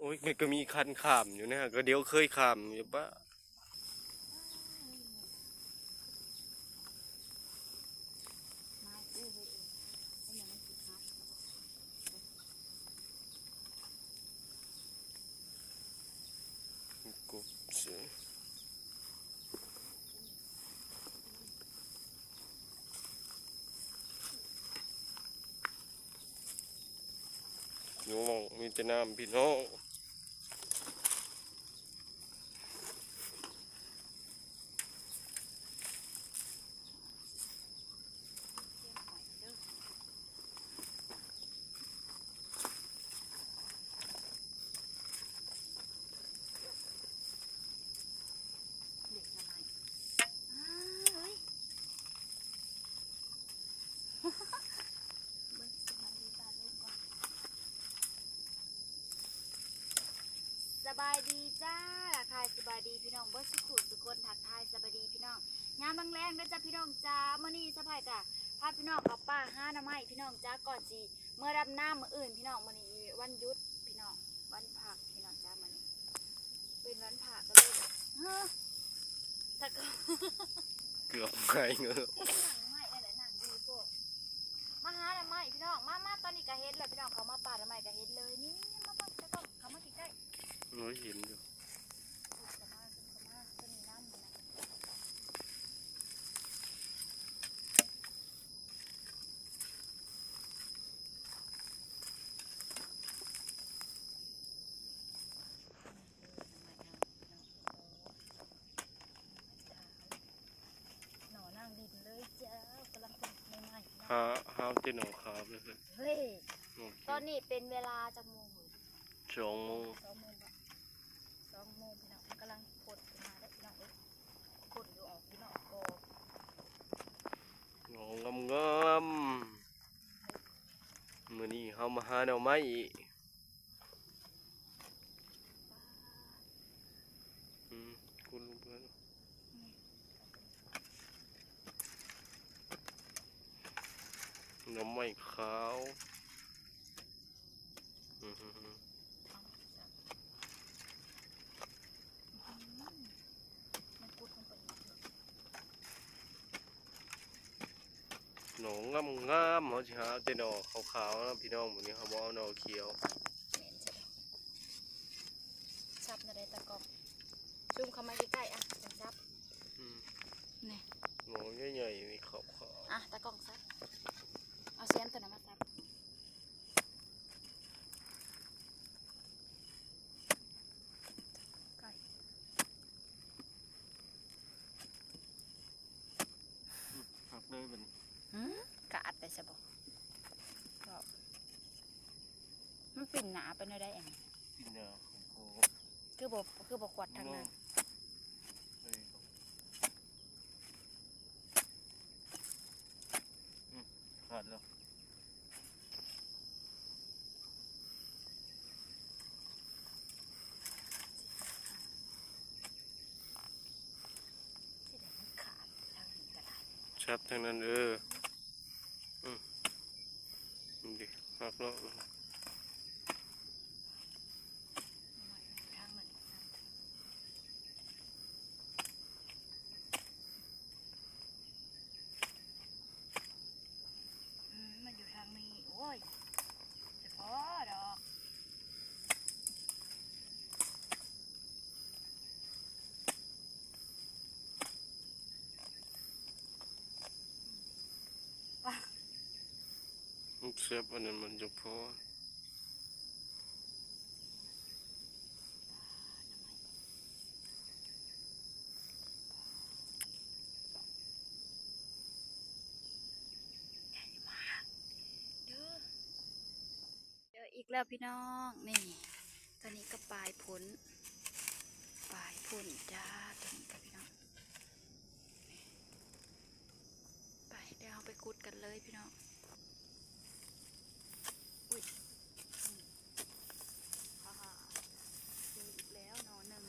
ໂອ້ຍ ມັນກໍມີຄັນຂ້າມຢູ່ນະ ກໍດຽວເຄີຍຂ້າມຢູ່ປະ. ຢູ່ໝ່ອງມີແຕ່ນ້ຳພີ່ນ້ອງ. ສະບາຍດີຈ້າ ທັກທາຍສະບາຍດີພີ່ນ້ອງເບິດສູ່ຜູ້ສູ່ຄົນ ທັກທາຍສະບາຍດີພີ່ນ້ອງ ຍາມແລງໆເດີຈ້າພີ່ນ້ອງຈ້າ. ມື້ນີ້ສະພາຍກະພາພີ່ນ້ອງເຂົ້າປ່າຫາໜໍ່ໄມ້ພີ່ນ້ອງຈ້າ ກ່ອນຊິເມືອດຳນາມື້ອື່ນພີ່ນ້ອງ. ມື້ນີ້ວັນຢຸດພີ່ນ້ອງ ວັນພັກພີ່ນ້ອງຈ້າ ມື້ນີ້ເປັນວັນພັກກໍເລີຍ ຮະ ຕະກອງ ເກືອບໄໝ້ເງີ້ຍ ນັ່ງໄມ້ແລ້ວແຫຼະ ນັ່ງດີໂພດ. ມາຫາໜໍ່ໄມ້ພີ່ນ້ອງ ມາ ມາ ຕອນນີ້ກະເຫັນແລ້ວພີ່ນ້ອງ ເຂົ້າມາປ່າໜໍ່ໄມ້ກະເຫັນເລີຍ. ນີ້ໆ ມາເບິ່ງຕະກ້ອງ ເຂົ້າມາໃກ້ໆ. ໂອ້ຍ ເຫັນຢູ່ ເຂົ້າມາ ເຂົ້າມາ ຕົວນີ້ນຳນີ້ນະ. ໜໍ່ນາງດິນເລີຍເຈົ້າ ກຳລັງຂຶ້ນໃໝ່ໆ ຫາ ຫາເອົາແຕ່ໜໍ່ຂາວເລີຍ. ເຮີ້ຍ ໂອເຄ ຕອນນີ້ເປັນເວລາຈັກໂມງ? ສອງໂມງ ສອງໂມງບໍ? ສອງໂມງພີ່ນ້ອງ ມັນກຳລັງພົ້ນຂຶ້ນມາເດ້ພີ່ນ້ອງເອີຍ ພົ້ນຢູ່ອອກຢູ່ນອກກໍ ໜໍ່ງາມໆ. ມື້ນີ້ເຮົາມາຫາໜໍ່ໄມ້ອີກ ອືມ ຂຸດລົງໄປ ໜໍ່ໄມ້ຂາວ ອືມ ມັນກຸດລົງໄປອີກເດີ ໜໍ່ງາມໆ ເຮົາຊິຫາເອົາແຕ່ໜໍ່ຂາວໆ ເນາະພີ່ນ້ອງ. ມື້ນີ້ເຮົາບໍ່ເອົາໜໍ່ຂຽວ ແມ່ນຊະດອກ. ສັບແນວໃດຕາກ້ອງ? ຊູມເຂົ້າມາໃກ້ໆ ອ່ະ ຈັງສັບ. ອືມ ນີ້ ໜໍ່ໃຫຍ່ໆ ນີ້ຂາວໆ ອ່ະ ຕາກ້ອງສັບ ເອົາແຊມຕົວນັ້ນມາສັບ. ໄກ່ ອືມ ຫັກເລີຍບັດນີ້ ຫື ກະອັດໄດ້ຊະບໍ່? ມັນປິ່ນໜາໄປແນວໃດອັນນີ້? ປິ່ນໜາ ໂອ້ ຄືບໍ່ ຄືບໍ່ຂວດທາງນັ້ນ? ເອີ ອືມ ຂາດແລ້ວ. ສັບທາງນັ້ນ ເອີ ອືມ ນີ້ເດ ຫັກເນາະ. ອືມ ມັນຢູ່ທາງນີ້ ໂອ້ຍ ສະເພາະດອກ ມັນແຊບ ອັນນັ້ນມັນຈະພໍ. ເຈີ ເຈີອີກແລ້ວພີ່ນ້ອງ ນີ້ ຕອນນີ້ກໍປາຍພົ້ນ ປາຍພົ້ນຈ້າ ຕອນນີ້ກໍພີ່ນ້ອງ ໄປ ດຽວເຮົາໄປຂຸດກັນເລີຍພີ່ນ້ອງ. ອຸ້ຍ ອືມ ເຈີອີກແລ້ວໜໍ່ໜຶ່ງ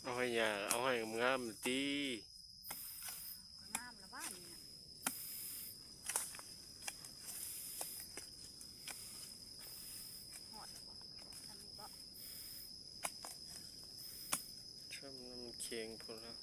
ເອົາໃຫ້ຢ່າ ເອົາໃຫ້ງາມໆຕິ. ກໍງາມລະບ້ານນີ້ນະ. ເກັ່ງພຸ້ນລະ.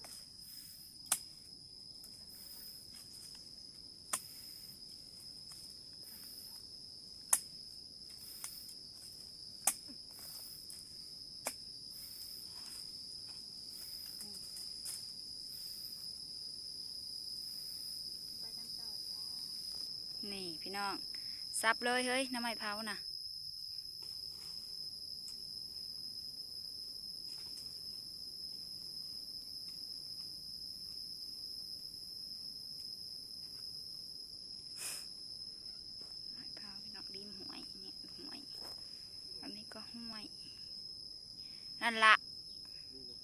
ນີ້ພີ່ນ້ອງ ສັບເລີຍເຮີ້ຍ ໜໍ່ໄມ້ເຜົານະ. ໄມ້ເຜົາພີ່ນ້ອງ ລິມຫ້ວຍ ນີ້ຫ້ວຍ ອັນນີ້ກໍຫ້ວຍ ນັ້ນລະ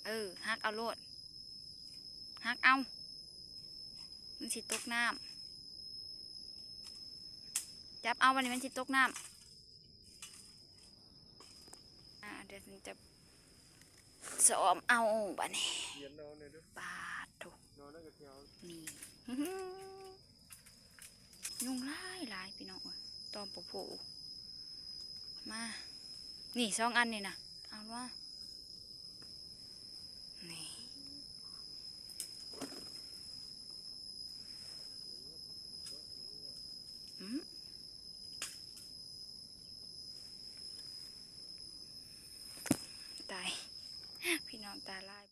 ເອີ ຫັກເອົາໂລດ ຫັກເອົາ ມັນຊິຕົກນ້ຳ ຈັບເອົາ ບັດນີ້ມັນຊິຕົກນ້ຳ. ອ່າ ດຽວຈະຊ້ອມເອົາບັດນີ້ ປາດໂທ້ ນີ້ ຍຸງຫຼາຍໆ ພີ່ນ້ອງເອີຍ ຕອມໂປໂພ ມາ ນີ້ສອງອັນນີ້ນະ ເອົາມາ ນີ້ ອືມ ຕາຍ ພີ່ນ້ອງ ຕາລາຍ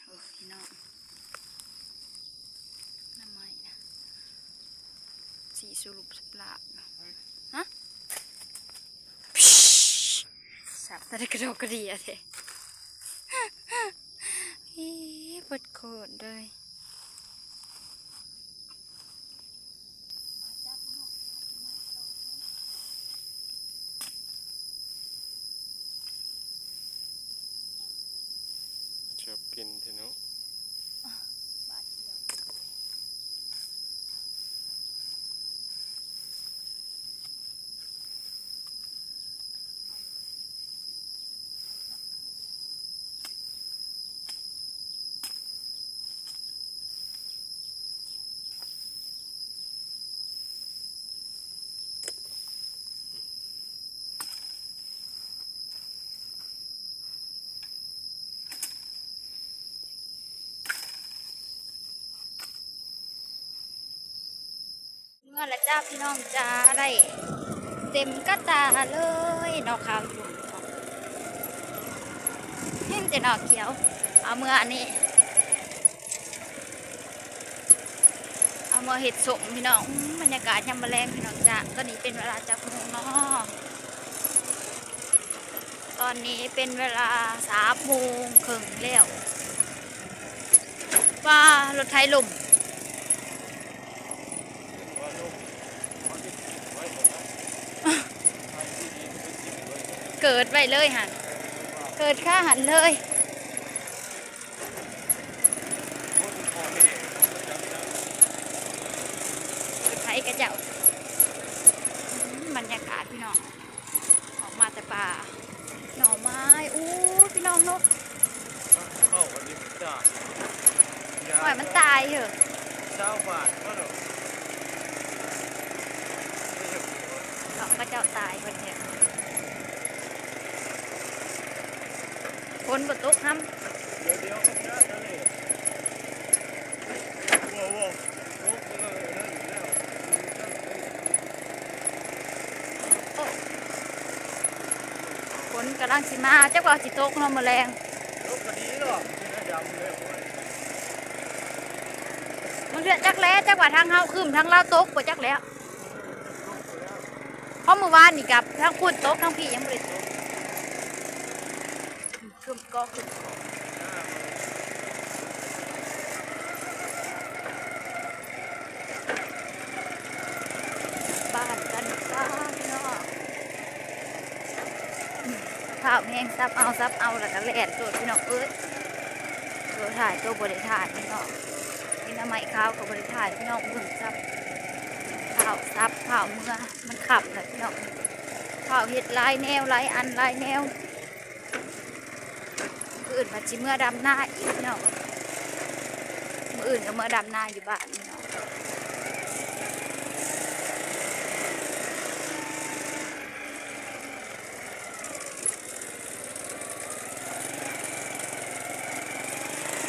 ໂອ້ ພີ່ນ້ອງ ໜໍ່ໄມ້ນະ ສີສຸລຸບສຸບລາບ ຮະ ສັບແຕ່ໄດ້ກະດອກກະເດຍແທ້ ອີ ເບິດໂຄດເລີຍ. ຊອບກິນແທ້ເນາະ. ເມືອລະຈ້າພີ່ນ້ອງຈ້າ ໄດ້ເຕັມກະຕາເລີຍ ໜໍ່ຂາວຈຸ່ມ ເຫັນແຕ່ໜໍ່ຂຽວ ເອົາເມືອອັນນີ້ ເອົາເມືອເຮັດສົ້ມພີ່ນ້ອງ. ອືມ ບັນຍາກາດຍາມມື້ແລງພີ່ນ້ອງຈ້າ ຕອນນີ້ເປັນເວລາຈັກໂມງເນາະ? ຕອນນີ້ເປັນເວລາສາມໂມງເຄິ່ງແລ້ວ. ວ້າ ລົດໄຖລົ້ມ ເກີດໄວ້ເລີຍຫັ້ນ ເກີດຄາຫັ້ນເລີຍ ລົດໄຖຂະເຈົ້າ. ອືມ ບັນຍາກາດພີ່ນ້ອງ ອອກມາແຕ່ປ່າ ໜໍ່ໄມ້ ໂອ້ຍ ພີ່ນ້ອງເນາະ ເຂົ້າອັນນີ້ມັນຕາຍ ໂອ້ຍ ມັນຕາຍເຮີ້ ຊາວບາດບໍ່ດອກ ເຂົາເຈົ້າຕາຍເບິດແທ້ ຝົນບໍ່ຕົກນຳ ດຽວໆ ໂອ້ໂຫ ຝົນກຳລັງຊິມາ ຈັກວ່າຊິຕົກເນາະມື້ແລງ ຕົກກໍດີດອກ ບາງເທື່ອຈັກແລ້ ຈັກວ່າທາງເຮົາຄຶ້ມ ທາງລາວຕົກບໍ່ຈັກແລ້ວ ເພາະມື້ວານນີ້ກໍທາງພຸ້ນຕົກ ທາງພີ້ຍັງບໍ່ໄດ້ຕົກ. ຄືກໍຄືບ້ານກັນ ວ້າວ ພີ່ນ້ອງ ພ້າວແຮງ ສັບເອົາ ສັບເອົາ ແລ້ວກໍແລ່ນໂລດ ພີ່ນ້ອງເອີຍ ໂຕຖ່າຍ ໂຕບໍ່ໄດ້ຖ່າຍ ພີ່ນ້ອງ ເຫັນໜໍ່ໄມ້ຂາວກໍບໍ່ໄດ້ຖ່າຍ ພີ່ນ້ອງ ເບິ່ງ ສັບ ພ້າວ ສັບ ພ້າວເມືອ ມັນຄ່ຳແລ້ວ ພີ່ນ້ອງ ພ້າວເຮັດຫຼາຍແນວ ຫຼາຍອັນ ຫຼາຍແນວ. ມື້ອື່ນພັດຊິເມືອດຳນາອີກເນາະ ມື້ອື່ນກໍເມືອດຳນາຢູ່ບ້ານເນາະ. ໂ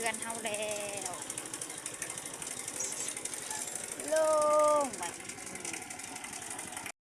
ກັນເຮົາແລ້ວ ໂລ